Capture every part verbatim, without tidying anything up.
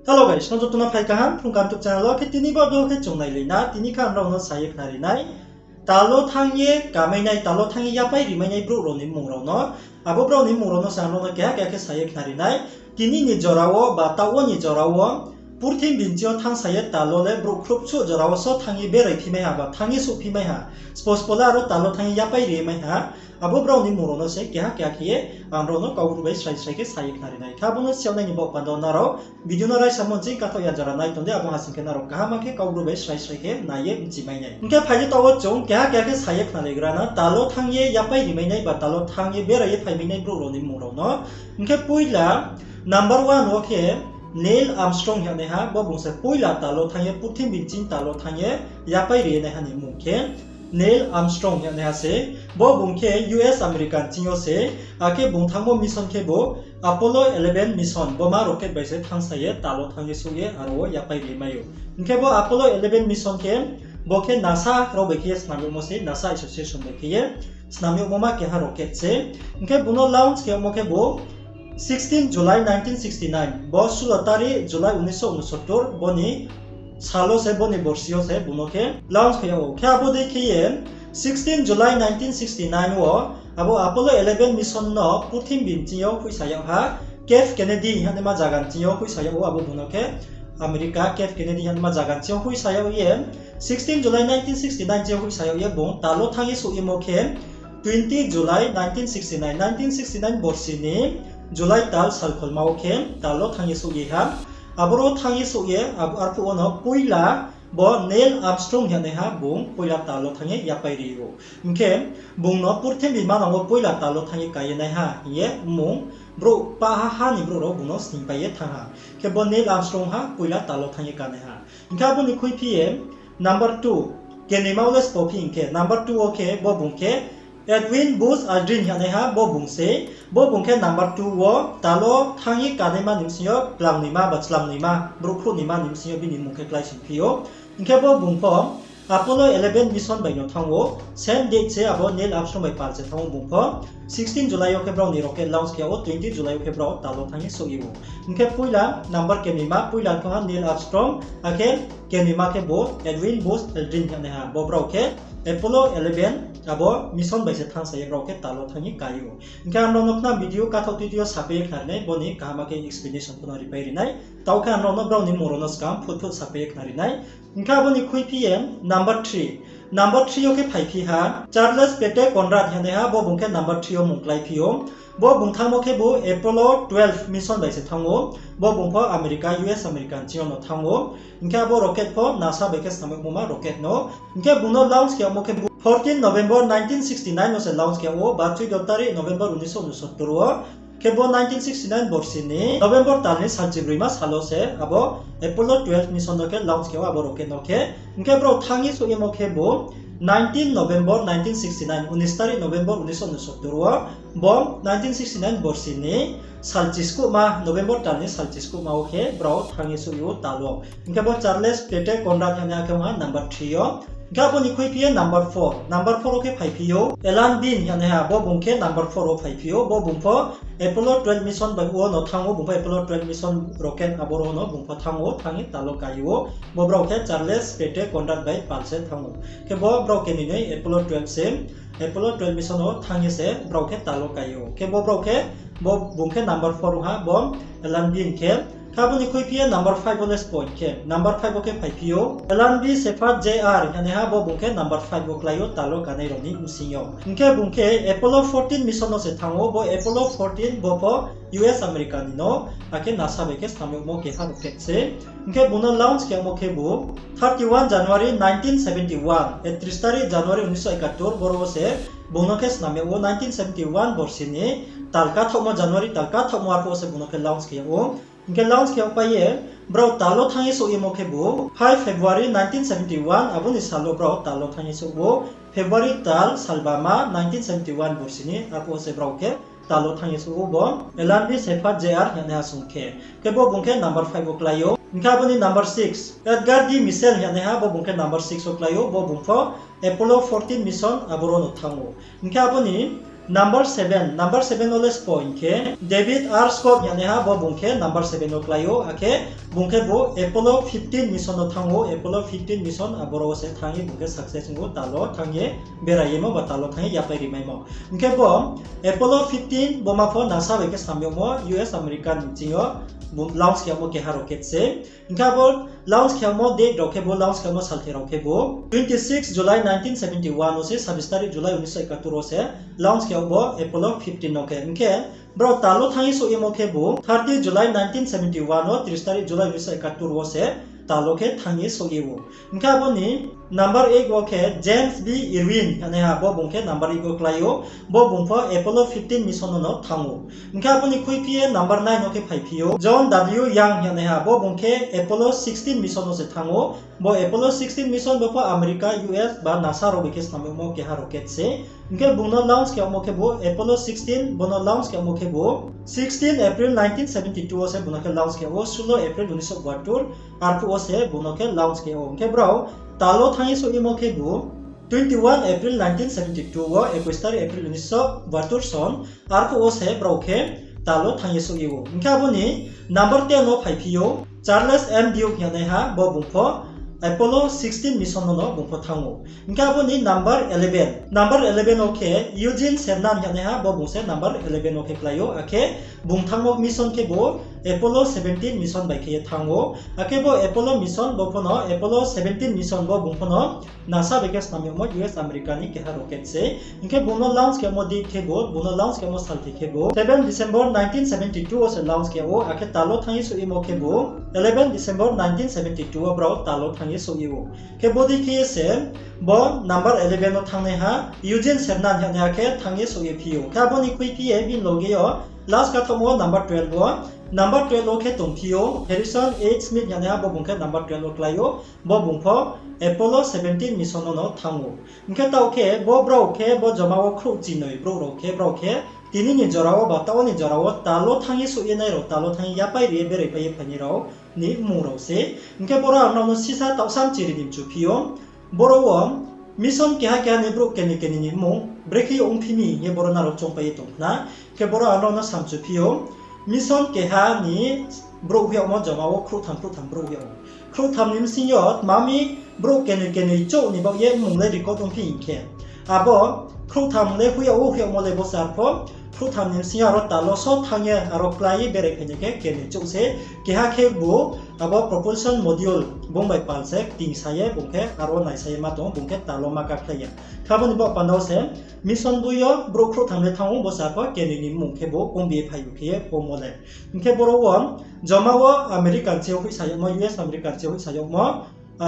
Hello guys, nrao joto no phai kaham Phrung Kaham YouTube channel wo. Khe tini bo video khe chung nailai na, tini khe ang nrao no sa ye khnari nai, tal wo thanng ye kamai nai, tal wo thanng ye yapai rimai nai brouh rao ni mmung rao no. Abo brouh ni mmung rao no se ang nrao no keha keha khe sa ye khnari nai. Tini ni jora wo ba taoh wo ni jora wo purthimbi ni bsing yo thanngsa ye tal wo le brouh khruhsuh jora wo so thanng ye berai phimai ha ba thanng ye souhphimai ha, sbo sbo le aro tal wo thanng ye yapai rimai ha, abo brao ni mmung rao no se keha keha khe ye ang nrao no Kaubru bai srai srai khe sa ye khnari nai. Khe abo no siyag nai ni baoh panda wo nrao video no raisa mo nching kathaoh ya jora nai tong di, abo ha sing khe nrao kaham khe Kaubru bai srai srai khe nai ye bchimai nai. Hing khe phai di, taoh wo chung keha keha khe sa ye khnalaigra na, tal wo thanng ye yapai rimai nai ba tal wo thanng ye berai ye phaimai nai brouh rao ni mmung rao no. Hing khe poila number one wo khe Neil Armstrong hing yagnaiha, bo bung se poila tal wo thanng ye, purthimbi ni bsing tal wo thanng ye yapai ri ye naiha ni mmung khe Neil Armstrong hing yagnaiha se. Bo bung khe U S America ni bsing yo se, akhe bung thanngmo mission khebu Apollo eleven mission, bo ma rocket bai se thanngsa ye tal wo thanng ye souh ye aro wo yapai ri mai ou. Hing khe bo Apollo eleven mission khe, bo khe NASA rao bai khe ye snam yagmo se, NASA Association bai khe ye snam yagmo ma keha rocket se. Hing khe bung no launch khe yagmo khebu sixteen July nineteen sixty nine, bo sulo tarik July উনিশশো ঊনসত্তর, bo ni sal wo se, bo ni borsi yo se bung no khe launch khe yag ou. Khe abo dei khe ye sixteen July nineteen sixty nine wo abo Apollo eleven mission no purthimbi ni bsing yo hoihsa yag ha, Cape Kennedy hing yagnaima zaga ni bsing yo hoihsa yag ou, abo bung no khe America Cape Kennedy hing yagnaima zaga ni bsing yo hoihsa yag ye, sixteen July nineteen sixty nine ni bsing yo hoihsa yag ye bung tal wo thanng ye souh yemo khe twenty July nineteen sixty nine, nineteen sixty nine borsi ni July tal salkholma wo khe tal wo thanng ye souh ye ha. Aboro thanng ye souh ye, ab-, arphuh wo no poila bo Neil Armstrong hing yagnaiha bung poila tal wo thanng ye yapai ri ou. Hing khe bung no purthimbi manang wo poila tal wo thanng ye ka ye naiha hing ye mmung brouh pah ha ha ni brouh rao bung no sning pai ye thanng ha. Khe bo Neil Armstrong ha poila tal wo thanng ye ka naiha. Hing khe abo ni khuiphi ye number two, kenoima wo le sbo phi hing khe number two wo khe bo bung khe Edwin Buzz Aldrin hing yagnaiha bo bung se. Bo bung khe number two wo tal wo thanng ye kanaima ni bsing yo klangnoi ma ba chlamnoi ma, brouh khruhnoi ma ni bsing yo bini mmung khe kláising phi ou. Hing khe bo bung pho Apollo eleven mission bai no thanng ou, same date se abo Neil Armstrong bai pal se thanng ou bung pho. Sixteen July yo khe brao ni rocket launch khe yag ou, twenty July yo khe brao tal wo thanng ye souh ye ou. Hing khe poila number kenoima, poila khe ha Neil Armstrong, akhe kenoima khebu Edwin Buzz Aldrin hing yagnaiha, bo brao khe Apollo eleven abo mission bai se thanngsa ye brao khe tal wo thanng ye ka ou. Hing khe ang nrao no khna video kathaoh tui tui yo sapai ye khnari nai, bo ni kaham khe explanation pho no ripai ri nai. Taoh khe ang nrao no brao ni mmung rao no skang phut phut sapai ye khnari nai. Hing khe abo ni khuiphi ye number three. Number three yo khe phaiphi ha Charles Petey Conrad hing yagnaiha, bo bung khe number three yo mmung kláiphi ou. Bo bung thanngmo khebu Apollo twelve mission bai se thanng ou. Bo bung pho America, U S America ni bsing yo no thanng ou. Hing khe abo rocket pho NASA bai khe snam yagmo ma rocket no. Hing khe bung no launch khe yagmo khebu fourteen November nineteen sixty nine no se launch khe yag ou, ba চৌদ্দ তারিখ November উনিশশো ঊনসত্তর wo. Khe bo nineteen sixty nine borsi ni November tal ni salchibroi ma sal wo se abo Apollo twelve mission no khe launch khe yag ou, abo rocket no khe. Hing khe brao thanng ye souh yemo khebu nineteen November nineteen sixty nine, উনিশ তারিখ November উনিশশো ঊনসত্তর wo, bo nineteen sixty nine borsi ni salchiskuhma, November tal ni salchiskuhma wo khe brao thanng ye souh ye ou tal wo. Hing khe bo Charles Petey Conrad hing yagnaiha khe ong ha number three yo. Hing khe abo ni khuiphi ye number four. Number four wo khe phaiphi ou Alan Bean hing yagnaiha, bo bung khe number four wo phaiphi ou. Bo bung pho Apollo twelve mission bai wo no thanng ou, bung pho Apollo twelve mission rocket aboro no bung pho thanng ou, thanng ye tal wo ka ou. Bo brao khe Charles Petey Conrad bai pal se thanng ou. Khe bo brao khe nini Apollo twelve se, Apollo twelve mission wo thanng ye se brao khe tal wo ka ou. Khe bo brao khe, bo bung khe number four ong ha, bo Alan Bean khe. Khe abo ni khuiphi ye number five wo le sbo hing khe, number five wo khe phaiphi ou Alan B Shepard Junior hing yagnaiha, bo bung khe number five wo klái ou tal wo kanai rao ni bsing yo. Hing khe bung khe Apollo fourteen mission no se thanng ou, bo Apollo fourteen bo pho U S America ni no, akhe NASA bai khe snam yagmo keha rocket se. Hing khe bung no launch khe yagmo khebu thirty one January nineteen seventy one, একত্রিশ তারিখ January উনিশশো একাত্তর, boro wo se bung no khe snam yag ou, nineteen seventy one borsi ni tal kathaohmo, January tal kathaohmo arphuh wo se bung no khe launch khe yag ou. Hing khe launch khe yagpai ye brao tal wo thanng ye souh yemo khebu five February nineteen seventy one, abo ni sal wo brao tal wo thanng ye souh ou. February tal salbama nineteen seventy one borsi ni arphuh wo se brao khe tal wo thanng ye souh ou bo Alan B Shepard Junior hing yagnaiha song khe. Khe bo bung khe number five wo klái ou. Hing khe abo ni number six, Edgar D Mitchell hing yagnaiha, bo bung khe number six wo klái ou, bo bung pho Apollo fourteen mission aboro no thanng ou. Hing khe abo ni Number seven, number seven wo le sbo hing khe David R Scott hing ye naiha, bo bung khe number seven wo klái ou, akhe bung khe bo Apollo fifteen mission no thanng ou, Apollo fifteen mission aboro wo se thanng ye bung khe success ong ou, tal wo thanng ye berai ye mo ba tal wo thanng ye yapai rimaimo. Hing khe bo Apollo fifteen bo ma pho NASA bai khe snam yagmo, U S America ni ching yo bo launch khe yagmo keha rocket se. Hing khe abo launch khe yagmo date rao khe bo, launch khe yagmo salthai rao khe bo twenty six July nineteen seventy one wo se, sabis tarik July উনিশশো একাত্তর wo se launch khe yag bo Apollo fifteen no khe. Hing khe brao tal wo thanng ye souh yemo khe bo thirty July nineteen seventy one wo, tris tarik July উনিশশো একাত্তর wo se tal wo khe thanng ye souh ye ou. Hing khe abo ni number eight wo khe James B Irwin hing ye naiha, bo bung khe number eight wo klái ou, bo bung pho Apollo fifteen mission no no thanng ou. Hing khe abo ni khuiphi ye number nine wo khe phaiphi ou John W Young hing ye naiha, bo bung khe Apollo sixteen mission no se thanng ou. Bo Apollo sixteen mission bo pho America, U S ba NASA rao bai khe snam yagmo keha rocket se. Hing khe bung no launch khe yagmo khe bo Apollo sixteen, bo no launch khe yagmo khe bo sixteen April nineteen seventy two wo se bung no khe launch khe yag ou, ষোলো April উনিশশো বাহাত্তর, arphuh wo se bung no khe launch khe yag ou. Hing khe brao tal wo thanng ye souh yemo khe bo twenty one April nineteen seventy two wo, একুশ তারিখ April উনিশশো বাহাত্তর সন, arphuh wo se brao khe tal wo thanng ye souh ye ou. Hing khe abo ni number ten wo phaiphi ou Charles M Duke hing ye naiha, bo bung pho Apollo sixteen mission no no bung pho thanng ou. Hing khe abo ni number eleven, number eleven wo khe Eugene Cernan hing ye naiha, bo bung se number eleven wo khe klái ou, akhe bung thanngmo mission khe bo Apollo seventeen mission bai khe ye thanng ou. Akhe bo Apollo mission bo pho no, Apollo seventeen mission bo bung pho no NASA bai khe snam yagmo U S America ni keha rocket se. Hing khe bung no launch khe yagmo date khe bo, bung no launch khe yagmo salthai khe bo seven December nineteen seventy two wo se launch khe yag ou, akhe tal wo thanng ye souh yemo khe bo eleven December nineteen seventy two wo brao tal wo thanng ye souh ye ou. Khe bodei khe ye se bo number eleven wo thanngnaiha Eugene Cernan hing ye naiha khe thanng ye souh ye phi ou. Khe abo ni khuiphi ye bini loge yo last kathaohmo number twelve wo, number twelve wo khe tongphi ou Harrison H Smith hing ye naiha, bo bung khe number twelve wo klái ou. Bo bung pho Apollo seventeen mission no no thanng ou. Hing khe taoh khe bo brao khe bo joma wo khrouh chinoi brouh rao khe, brao khe tini ni jora wo ba taoh ni jora wo tal wo thanng ye souh ye nai rao, tal wo thanng ye yapai ri ye berai pai ye phainai rao ni mmung rao se. Hing khe boro ang nrao no sisa taoh sam chiri ni mchuphi ou. Boro wo mission keha keha ni brouh kenoi kenoi ni mmung brekhe ye ongphi mi hing ye boro nrao choungpai ye tong khna. Khe boro ang nrao no samchuphi ou. Mission keha ni brouh hoih yagmo joma wo khrouhtham khrouhtham brouh hoih yag ou. Khrouhtham ni bsing yo tma mi brouh kenoi kenoi chouh ni baoh ye mmung le record ongphi hing khe, abo khrouhtham le hoih yag ou, hoih yagmo le bo se arpho khrouhtham ni bsing yo aro tal wo so thanng ye aro klái ye berai phainai khe kenoi chouh se. Keha khe bo abo propulsion module bung bai pal se ktingsa ye bung khe aro naisa ye ma tong ou, bung khe tal wo ma kakhlai ya. Khe abo ni baoh panda wo se mission boi yo brouh khrouhtham le thanng ou, bo se arpho kenoi ni mmung khe bo ongbi ye phai ou khe ye komo le. Hing khe boro wo joma wo American ching yo hoihsa yagmo, U S American ching yo hoihsa yagmo,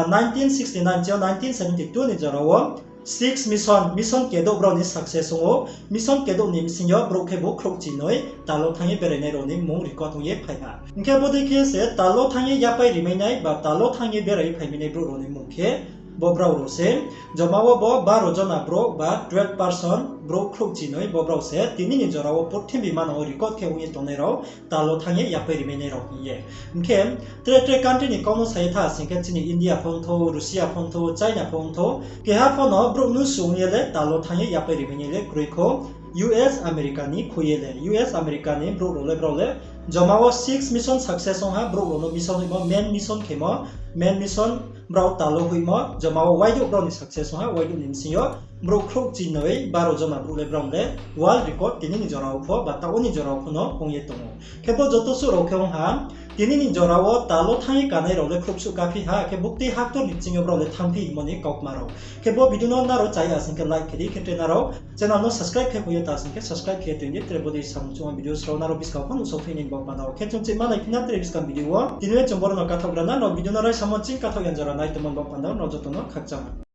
nineteen sixty nine ching yo nineteen seventy two ni jora wo six mission, mission kedouh brao ni success ong ou. Mission kedouh ni bsing yo brouh khe bo khrouh chinoi tal wo thanng ye berainai rao ni mmung record ong ye phai ha. Hing khe bodei khe se tal wo thanng ye yapai rimainai ba tal wo thanng ye berai phaimainai brouh rao ni mmung khe bo brao rao se. Joma wo bo baro jona brouh ba twelve person brouh khrouh chinoi bo brao se tini ni jora wo purthimbi manang wo record khe ong ye tongnai rao, tal wo thanng ye yapai rimainai rao hing ye. Hing khe tre tre country ni kau no sa ye tha sing khe chini India pho ongthou, Russia pho ongthou, China pho ongthou, keha pho no brouh mnusu ong ye le tal wo thanng ye yapai rimainai le kroi kho, U S America ni khui ye le, U S America ni brouh rao le brao le joma wo six mission success ong ha, brouh rao no mission hoihmo, main mission khemo, main mission brao tal wo hoihmo, joma wo waidouh brao ni success ong ha, waidouh ni bsing yo brouh khrouh chinoi baro jona brouh le brao le world record tini ni jora wo pho ba taoh ni jora wo pho no ong ye tong ou. Khe bo joto suh rao khe ong ha, tini ni jora wo tal wo thanng ye kanai rao le khrouh suh kaphi ha, khe buktui haktor ni bsing yo brao le thanngphi hingmo ni kaukma rao. Khe bo video no nrao chaya sing khe like khe di, khe tre nrao channel no subscribe khe khui ye ta sing khe subscribe khe tong di, tre bodei samung chungmo video rao nrao buskang pho nuhsao phi ni baoh panda wo. Khe chung chih ma naiphi na tre buskang video wo. Tini le chung boro no kathaoh gra na, nrao video no raisamo ching kathaoh ya jora nai tongmo baoh panda wo nrao joto no khakchang ha.